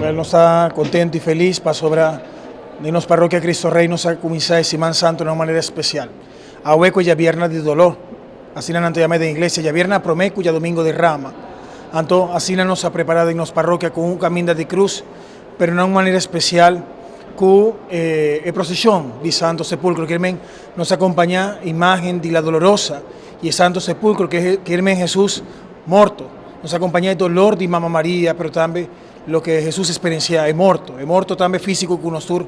Well, nos ta contento y feliz pasobra den nos parroquia Cristo Rey nos a cuminsa e Siman Santo na un manera especial. Awe cu e djabierna di dolor, asina nan ta yama den iglesia, djabierna prome cu djadomingo di rama. Anto asina nos a prepara den nos parroquia cu un caminda di cruz, pero na un manera especial cu e procesion di Santo Sepulcro, kier men nos a acompaña imagen di la Dolorosa y e Santo Sepulcro, kier men Jesus morto. Nos a acompaña e dolor di Mama Maria, pero tambe loke Jesus experiencia, e morto, e morto tambe fisico cu nos tur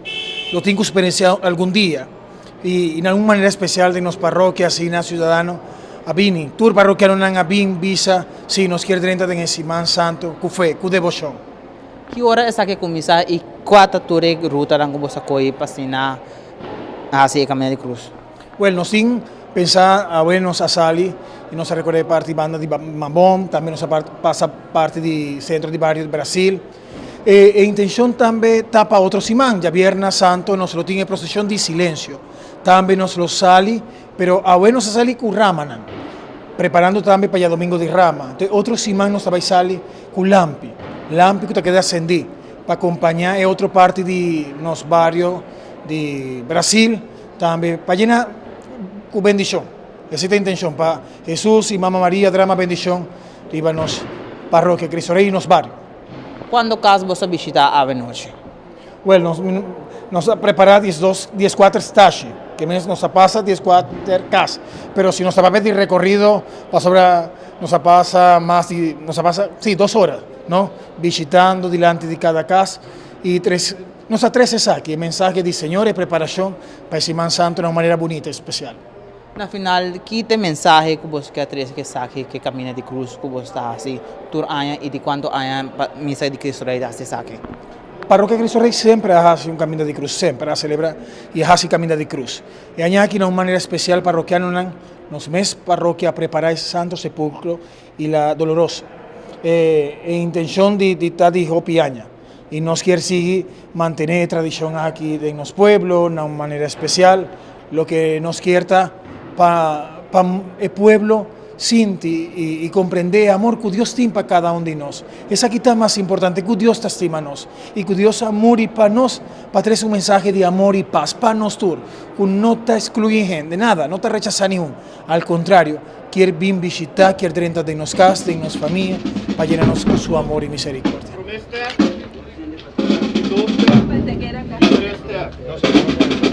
lo tin cu experiencia algun dia. Y na un manera especial den nos parroquia asina ciudadano a bini, tur parroquianonan a bin bisa si nos kier drenta den e Siman Santo cu fe, cu devocion. Ki ora esaki a kuminsá i kua ta tur e rutanan ku boso a kohe pa asina hasi e Kaminda di Krus? Wèl, nos tin pensá awe nos a sali i nos a rekoré parti banda di Mabon, tambe nos a pasa parti di sentro di bario di Brasil. E e intenshon tambe ta pa otro siman, djabièrna santo nos lo tin e proseshon di silensio. Tambe nos lo sali, pero awe nos a sali ku ramanan, preparando tambe pa djadomingo di rama. Entonces otro siman nos ta bai sali ku lampi, lampi ku ta keda sendí pa kompañá e otro parti di nos bario di Brasil tambe pa yena ku bendishon. Esei ta e intenshon, pa Hesus i Mama Maria drama bendishon riba nos parrokia Cristo Rey i nos bario. Kuantu kas boso a bishitá awe nochi? Wel, nos nos a prepará diesdos, dieskuater stashi, ke mes nos a pasa dieskuater kas. Pero si nos ta papia di rekorido, pasobra nos a pasa mas di, nos a pasa, si, dos ora, no? Bishitando dilanti di kada kas i tres, nos a trese esaki, e mensahe di Señor, e preparashon pa e Siman Santu na un manera bunita i spesial. Na final, ki ta e mensahe ku boso ke a trese ku esaki, ku e Kaminda di Krus ku boso ta hasi tur aña i di kuantu aña pa Misa di Kristu Rei ta hasi esaki? Parrokia Kristu Rei semper a hasi un Kaminda di Krus, semper a selebra i a hasi Kaminda di Krus. E aña aki na un manera spesial parrokianonan, nos mes parrokia a prepará e Santo Sepulkro i la Dolorosa. E e intenshon di di ta di hopi aña i nos kier sigui mantené e tradishon aki den nos pueblo na un manera spesial. Loke nos kier ta pa pa e pueblo sinti i i komprendé e amor ku Dios tin pa kada un di nos. Esaki ta mas importante, ku Dios ta stima nos i ku Dios a muri pa nos pa trese un mensahe di amor i pas pa nos tur, ku no ta eskluí hende, nada, no ta rechasá niun. Al kontrario, kier bin bishitá, kier drenta den nos kas, den nos famia, pa yena nos ku su amor i miserikordia. Promé step, di dos step, di tres step.